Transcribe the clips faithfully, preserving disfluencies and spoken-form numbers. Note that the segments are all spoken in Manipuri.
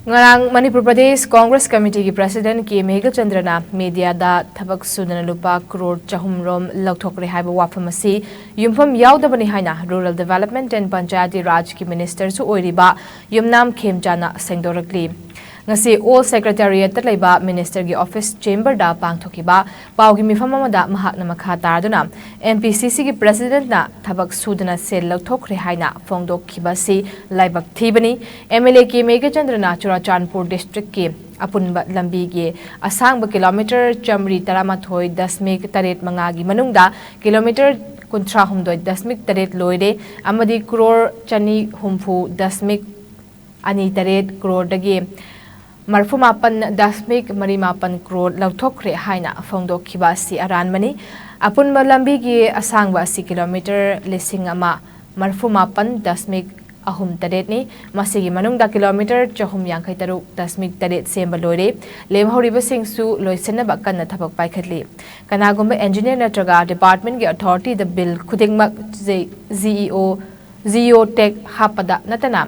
ꯉꯔꯥꯡ ꯃꯅꯤꯄꯨꯔ ꯄ꯭ꯔꯗꯦꯁ ꯀꯣꯡꯒ꯭ꯔꯦꯁ ꯀꯃꯤꯇꯤꯒꯤ ꯄ꯭ꯔꯁꯤꯗꯦꯟꯠ ꯀꯦ ꯃꯦꯘꯆꯟꯗ꯭ꯔꯅ ꯃꯤꯗꯤꯌꯥꯗ ꯊꯕꯛ ꯁꯨꯗꯅ ꯂꯨꯄꯥ ꯀ꯭ꯔꯣꯔ ꯆꯍꯨꯝ ꯔꯣꯝ ꯂꯧꯊꯣꯛꯈ꯭ꯔꯦ ꯍꯥꯏꯕ ꯋꯥꯐꯝ ꯑꯁꯤ ꯌꯨꯝꯐꯝ ꯌꯥꯎꯗꯕꯅꯤ ꯍꯥꯏꯅ Rural Development and Panchayati Rajꯀꯤ ꯃꯤꯅꯤꯁꯇꯔꯁꯨ ꯑꯣꯏꯔꯤꯕ ꯌꯨꯝꯅꯥꯝ ꯈꯦꯝꯆꯥꯅ ꯁꯦꯡꯗꯣꯔꯛꯂꯤ꯫ ꯉꯁꯤ ꯑꯣꯜ ꯁꯦꯀ꯭ꯔꯦꯇꯦꯔꯤꯌꯦꯠꯇ ꯂꯩꯕ ꯃꯤꯅꯤꯁꯇꯔꯒꯤ ꯑꯣꯐꯤꯁ ꯆꯦꯝꯕꯔꯗ ꯄꯥꯡꯊꯣꯛꯈꯤꯕ ꯄꯥꯎꯒꯤ ꯃꯤꯐꯝ ꯑꯃꯗ ꯃꯍꯥꯛꯅ ꯃꯈꯥ ꯇꯥꯗꯨꯅ, ꯑꯦꯝ ꯄꯤ ꯁꯤ ꯁꯤꯒꯤ ꯄ꯭ꯔꯁꯤꯗꯦꯟꯠꯅ ꯊꯕꯛ ꯁꯨꯗꯅ ꯁꯦꯜ ꯂꯧꯊꯣꯛꯈ꯭ꯔꯦ ꯍꯥꯏꯅ ꯐꯣꯡꯗꯣꯛꯈꯤꯕ ꯑꯁꯤ ꯂꯥꯏꯕꯛ ꯊꯤꯕꯅꯤ꯫ ꯑꯦꯝ ꯑꯦꯜ ꯑꯦ ꯀꯦ ꯃꯦꯘꯆꯟꯗ꯭ꯔꯅ ꯆꯨꯔꯥꯆꯥꯟꯄꯨꯔ ꯗꯤꯁꯇ꯭ꯔꯤꯛꯀꯤ ꯑꯄꯨꯟꯕ ꯂꯝꯕꯤꯒꯤ ꯑꯁꯥꯡꯕ ꯀꯤꯂꯣꯃꯤꯇꯔ ꯆꯥꯃꯔꯤ ꯇꯔꯥꯃꯥꯊꯣꯏ ꯗꯁꯃꯤꯛ ꯇꯔꯦꯠ ꯃꯉꯥꯒꯤ ꯃꯅꯨꯡꯗ ꯀꯤꯂꯣꯃꯤꯇꯔ ꯀꯨꯟꯊ꯭ꯔꯥꯍꯨꯝꯗꯣꯏ ꯗꯁꯃꯤꯛ ꯇꯔꯦꯠ ꯂꯣꯏꯔꯦ ꯑꯃꯗꯤ ꯀ꯭ꯔꯣꯔ ꯆꯅꯤ ꯍꯨꯝꯐꯨ ꯗꯁꯃꯤꯛ ꯑꯅꯤ ꯇꯔꯦꯠ ꯀ꯭ꯔꯣꯔꯗꯒꯤ ꯃꯔꯤꯐꯨ ꯃꯥꯄꯟ ꯗꯁꯃꯤꯛ ꯃꯔꯤ ꯃꯥꯄꯟ ꯀ꯭ꯔꯣꯔ ꯂꯧꯊꯣꯛꯈ꯭ꯔꯦ ꯍꯥꯏꯅ ꯐꯣꯡꯗꯣꯛꯈꯤꯕ ꯑꯁꯤ ꯑꯔꯥꯟꯕꯅꯤ꯫ ꯑꯄꯨꯟꯕ ꯂꯝꯕꯤꯒꯤ ꯑꯁꯥꯡꯕ ꯑꯁꯤ ꯀꯤꯂꯣꯃꯤꯇꯔ ꯂꯤꯁꯤꯡ ꯑꯃ ꯃꯔꯤꯐꯨ ꯃꯥꯄꯟ ꯗꯁꯃꯤꯛ ꯑꯍꯨꯝ ꯇꯔꯦꯠꯅꯤ꯫ ꯃꯁꯤꯒꯤ ꯃꯅꯨꯡꯗ ꯀꯤꯂꯣꯃꯤꯇꯔ ꯆꯍꯨꯝ ꯌꯥꯡꯈꯩ ꯇꯔꯨꯛ ꯗꯁꯃꯤꯛ ꯇꯔꯦꯠ ꯁꯦꯝꯕ ꯂꯣꯏꯔꯦ꯫ ꯂꯦꯝꯍꯧꯔꯤꯕꯁꯤꯡꯁꯨ ꯂꯣꯏꯁꯤꯟꯅꯕ ꯀꯟꯅ ꯊꯕꯛ ꯄꯥꯏꯈꯠꯂꯤ꯫ ꯀꯅꯥꯒꯨꯝꯕ ꯏꯟꯖꯤꯅꯤꯌꯔ ꯅꯠꯇ꯭ꯔꯒ ꯗꯤꯄꯥꯔꯠꯃꯦꯟꯠꯀꯤ ꯑꯣꯊꯣꯔꯤꯇꯤꯗ ꯕꯤꯜ ꯈꯨꯗꯤꯡꯃꯛ ꯖꯤ ꯏ ꯑꯣ, ꯖꯤ ꯏ ꯑꯣ ꯇꯦꯒ ꯍꯥꯞꯄꯗ ꯅꯠꯇꯅ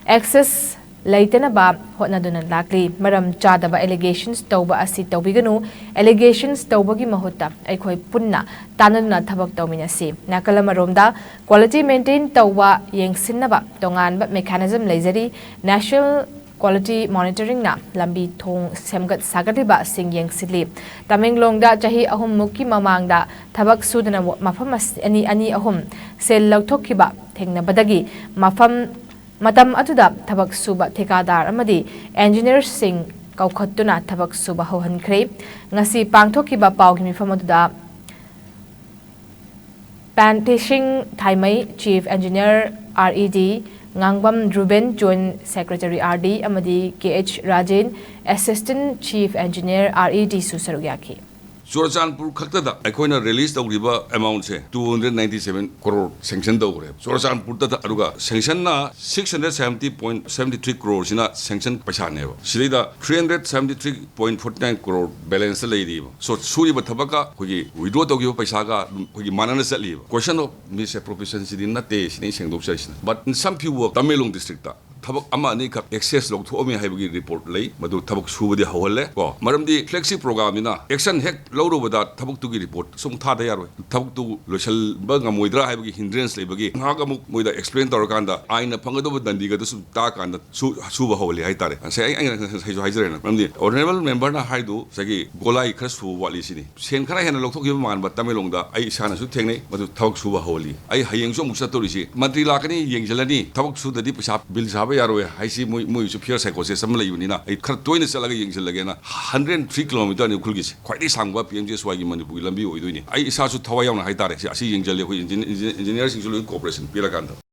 ꯑꯦꯛꯁꯦꯁ ꯂꯩꯇꯅꯕ ꯍꯣꯠꯅꯗꯨꯅ ꯂꯥꯛꯂꯤ꯫ ꯃꯔꯝ ꯆꯥꯗꯕ ꯑꯦꯂꯤꯒꯦꯁꯟꯁ ꯇꯧꯕ ꯑꯁꯤ ꯇꯧꯕꯤꯒꯅꯨ꯫ ꯑꯦꯂꯤꯒꯦꯁꯟꯁ ꯇꯧꯕꯒꯤ ꯃꯍꯨꯠꯇ ꯑꯩꯈꯣꯏ ꯄꯨꯟꯅ ꯇꯥꯟꯅꯗꯨꯅ ꯊꯕꯛ ꯇꯧꯃꯤꯟꯅꯁꯤ꯫ ꯅꯥꯀꯜ ꯑꯃꯔꯣꯝꯗ, ꯀ꯭ꯋꯥꯂꯤꯇꯤ ꯃꯦꯟꯇꯦꯟ ꯇꯧꯕ ꯌꯦꯡꯁꯤꯟꯅꯕ ꯇꯣꯉꯥꯟꯕ ꯃꯦꯀꯥꯅꯤꯖꯝ ꯂꯩꯖꯔꯤ꯫ ꯅꯦꯁꯅꯦꯜ ꯀ꯭ꯋꯥꯂꯤꯇꯤ ꯃꯣꯅꯤꯇꯔꯤꯡꯅ ꯂꯝꯕꯤ ꯊꯣꯡ ꯁꯦꯝꯒꯠ ꯁꯥꯒꯠꯂꯤꯕꯁꯤꯡ ꯌꯦꯡꯁꯤꯜꯂꯤ꯫ ꯇꯃꯦꯡꯂꯣꯡꯗ ꯆꯍꯤ ꯑꯍꯨꯝꯃꯨꯛꯀꯤ ꯃꯃꯥꯡꯗ ꯊꯕꯛ ꯁꯨꯗꯅ ꯃꯐꯝ ꯑꯁ-, ꯑꯅꯤ, ꯑꯅꯤ, ꯑꯍꯨꯝ ꯁꯦꯜ ꯂꯧꯊꯣꯛꯈꯤꯕ ꯊꯦꯡꯅꯕꯗꯒꯤ ꯃꯐꯝ, ꯃꯇꯝ ꯑꯗꯨꯗ ꯊꯕꯛ ꯁꯨꯕ ꯊꯤꯀꯥꯗꯥꯔ ꯑꯃꯗꯤ ꯏꯟꯖꯤꯅꯤꯌꯔꯁꯤꯡ ꯀꯧꯈꯠꯇꯨꯅ ꯊꯕꯛ ꯁꯨꯕ ꯍꯧꯍꯟꯈ꯭ꯔꯦ꯫ ꯉꯁꯤ ꯄꯥꯡꯊꯣꯛꯈꯤꯕ ꯄꯥꯎꯒꯤ ꯃꯤꯐꯝ ꯑꯗꯨꯗ ꯄꯥꯟꯇꯦꯁꯤꯡ ꯊꯥꯏꯃꯩ, chief engineer, R E D, Ngangbam Ruben, joint secretary, R D, ꯑꯃꯗꯤ K H Rajen, assistant chief engineer, R E ꯗꯤꯁꯨ ꯁꯔꯨꯛ ꯌꯥꯈꯤ꯫ ꯆꯨꯔꯆꯥꯟꯄꯨꯔ ꯈꯛꯇꯗ ꯑꯩꯈꯣꯏꯅ ꯔꯤꯂꯤꯖ ꯇꯧꯔꯤꯕ ꯑꯦꯃꯥꯎꯟꯠꯁꯦ two hundred ninety seven crore ꯁꯦꯡꯁꯟ ꯇꯧꯈ꯭ꯔꯦ ꯆꯨꯔꯆꯥꯟꯄꯨꯔꯗ, ꯑꯗꯨꯒ ꯁꯦꯡꯁꯟꯅ six hundred seventy point seventy three crore ꯁꯤꯅ ꯁꯦꯡꯁꯟ ꯄꯩꯁꯥꯅꯦꯕ꯫ ꯁꯤꯗꯩꯗ three hundred seventy three point forty nine crore balance ꯂꯩꯔꯤꯕ꯫ So, ꯁꯨꯔꯤꯕ ꯊꯕꯛꯀ ꯑꯩꯈꯣꯏꯒꯤ withdraw ꯇꯧꯈꯤꯕ ꯄꯩꯁꯥꯒ ꯑꯗꯨꯝ ꯑꯩꯈꯣꯏꯒꯤ ꯃꯥꯟꯅꯅ ꯆꯠꯂꯤꯕ꯫ Question of misappropriation ꯁꯤꯗꯤ ꯅꯠꯇꯦ, ꯁꯤꯅꯤ ꯑꯩ ꯁꯦꯡꯗꯣꯛꯆꯔꯤꯁꯤꯅ꯫ But in some few work, Tamenglong district ꯊꯕꯛ ꯑꯃ ꯑꯅꯤꯈꯛ ꯑꯦꯛꯁꯦꯁ ꯂꯧꯊꯣꯛꯑꯝꯃꯤ ꯍꯥꯏꯕꯒꯤ ꯔꯤꯄꯣꯔꯠ ꯂꯩ꯫ ꯃꯗꯨ ꯊꯕꯛ ꯁꯨꯕꯗꯤ ꯍꯧꯍꯜꯂꯦ ꯀꯣ꯫ ꯃꯔꯝꯗꯤ ꯐ꯭ꯂꯦꯛꯁꯤꯞ ꯄ꯭ꯔꯣꯒ꯭ꯔꯥꯝꯅꯤꯅ ꯑꯦꯛꯁꯟ ꯍꯦꯛ ꯂꯧꯔꯨꯕꯗ ꯊꯕꯛꯇꯨꯒꯤ ꯔꯤꯄꯣꯔꯠ ꯁꯨꯝ ꯊꯥꯗ ꯌꯥꯔꯣꯏ꯫ ꯊꯕꯛꯇꯨ ꯂꯣꯏꯁꯤꯟꯕ ꯉꯝꯃꯣꯏꯗ꯭ꯔꯥ ꯍꯥꯏꯕꯒꯤ ꯍꯤꯟꯗ꯭ꯔꯦꯟꯁ ꯂꯩꯕꯒꯤ ꯉꯥꯏꯍꯥꯛ ꯑꯃꯨꯛ ꯃꯣꯏꯗ ꯑꯦꯛꯁꯄ꯭ꯂꯦꯟ ꯇꯧꯔꯀꯥꯟꯗ ꯑꯥꯏꯟꯅ ꯐꯪꯒꯗꯧꯕ ꯗꯟꯗꯤꯒꯗꯨ ꯁꯨꯝ ꯇꯥꯛꯑꯀꯥꯟꯗ ꯁꯨ-, ꯁꯨꯕ ꯍꯧꯍꯜꯂꯤ ꯍꯥꯏꯇꯥꯔꯦ꯫ ꯉꯁꯥꯏ ꯑꯩ, ꯑꯩꯅ ꯉꯁꯥꯏꯁꯨ ꯍꯥꯏꯖꯔꯦꯅ, ꯃꯔꯝꯗꯤ ꯑꯣꯅꯔꯦꯕꯜ ꯃꯦꯝꯕꯔꯅ ꯍꯥꯏꯗꯨ ꯉꯁꯥꯏꯒꯤ ꯒꯣꯂꯥꯏ ꯈꯔ ꯁꯨꯕ ꯋꯥꯠꯂꯤ ꯁꯤꯅꯤ꯫ ꯁꯦꯟ ꯈꯔ ꯍꯦꯟꯅ ꯂꯧꯊꯣꯛꯈꯤꯕ ꯃꯥꯟꯕ ꯇꯃꯦꯡꯂꯣꯡꯗ ꯑꯩ ꯏꯁꯥꯅꯁꯨ ꯊꯦꯡꯅꯩ꯫ ꯃꯗꯨ ꯊꯕꯛ ꯁꯨꯕ ꯍꯧꯍꯜꯂꯤ꯫ ꯑꯩ ꯍꯌꯦꯡꯁꯨ ꯑꯃꯨꯛ ꯆꯠꯇꯧꯔꯤꯁꯤ, ꯃꯟꯇ꯭ꯔꯤ ꯂꯥꯛꯀꯅꯤ, ꯌꯦꯡꯁꯤꯜꯂꯅꯤ, ꯊꯕꯛ ꯁꯨꯗꯗꯤ ꯄꯩꯁꯥ ꯕꯤꯜ ꯁꯥꯕ ꯌꯥꯔꯣꯏ ꯍꯥꯏꯁꯤ ꯃꯣꯏ, ꯃꯣꯏꯁꯨ ꯐꯤꯌꯔ ꯁꯥꯏꯀꯣꯁꯤꯁ ꯑꯃ ꯂꯩꯕꯅꯤꯅ ꯑꯩ ꯈꯔ ꯇꯣꯏꯅ ꯆꯠꯂꯒ ꯌꯦꯡꯁꯤꯜꯂꯒꯦꯅ꯫ ꯍꯟꯗ꯭ꯔꯦꯠ ꯊ꯭ꯔꯤ ꯀꯤꯂꯣꯃꯤꯇꯔꯅꯤ ꯎꯈ꯭ꯔꯨꯜꯒꯤꯁꯦ, ꯈ꯭ꯋꯥꯏꯗꯒꯤ ꯁꯥꯡꯕ ꯄꯤ ꯑꯦꯝ ꯖꯤ ꯑꯦꯁ ꯋꯥꯏꯒꯤ ꯃꯅꯤꯄꯨꯔꯒꯤ ꯂꯝꯕꯤ ꯑꯣꯏꯗꯣꯏꯅꯤ꯫ ꯑꯩ ꯏꯁꯥꯁꯨ ꯊꯋꯥꯏ ꯌꯥꯎꯅ ꯍꯥꯏꯇꯥꯔꯦ, ꯁꯤ, ꯑꯁꯤ ꯌꯦꯡꯁꯤꯜꯂꯤ꯫ ꯑꯩꯈꯣꯏ ꯏꯟꯖꯤꯅꯤ-, ꯏꯟꯖꯤꯅꯤꯌꯥꯔꯁꯤꯡꯁꯨ ꯂꯣꯏ ꯀꯣꯑꯣꯄꯔꯦꯁꯟ ꯄꯤꯔꯀꯥꯟꯗ꯫